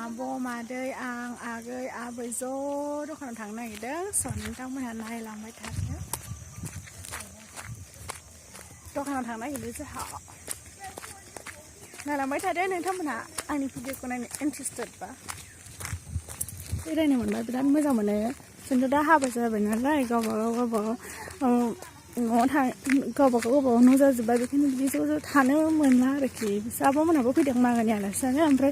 आब' मादै आं आगै आबै ज' दखानाव थांनो नागिरदों नोंथांमोनहा नायलांबाय थादो दखानाव थांनो नागिरदों जोंहा नायलांबाय थादो नोंथांमोनहा आंनि भिडिअखौ नायनो इन्टारेस्टेड बा बेरायनो मोनबा बिराद मोजां मोनो जोंथ' दा हाबा जाबाय नालाय गावबागाव न'आव गावबागाव न' जाजोब्बाय बेखायनो बिदि ज' ज' थानो मोनला आरोखि बिसोर आब'मोनहाबो फैदों मागोनि आलासि जानो ओमफ्राय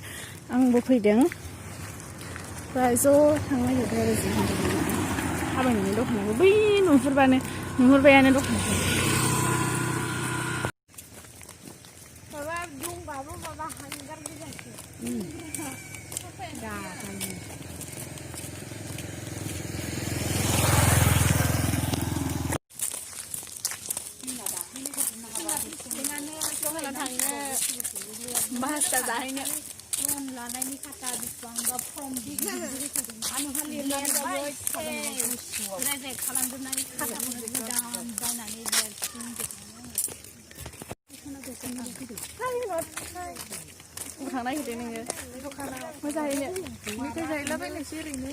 आंबो फैदों ओमफ्राय ज' थांनो नागिरदों आरो जों थाबायनानै दखानाबो बै नुहुरबायानो दखानखौ माबा दंबाबो माबा हांगार गोजासो bahasa जाहैनो लन लानायनि खाथा बिसिबांबा फर्म आंहा लिरनानै रायज्लाय खालामजोबनानै खाथाखौनो गोदान बायनानै थांनो नागिरदों नोङो मोजाङैनो मेथाइ जाहैलाबायनोसै ओरैनो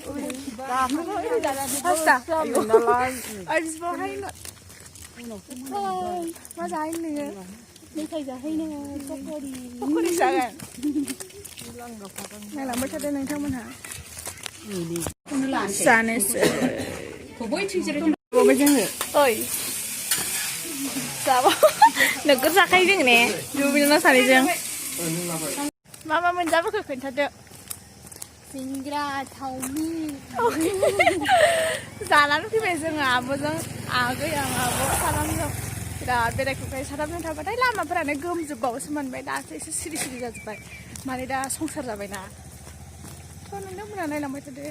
मा जाहैनो नोङो मेथाइ जाहैनो पक'रि जागोन नायलांबाय थादो नोंथांमोनहा जानोसै जोङो ओइ जाबा नोगोर जाखायो जों ने बिनानाव सानैजों मा मोनजाबोखो खोन्थादो सिंग्रा चावमिन जानानै फैबाय जोङो आब'जों आगै आं आब' साथामजों बिराद बेरायखोबाय साथामजों थाबाथाय लामाफोरानो गोमजोबबावोसो मोनबाय दासो एसे सिरि जाजोब्बाय माने दा संसार जाबायना थ' नोंथांमोनहा नायलांबाय थादो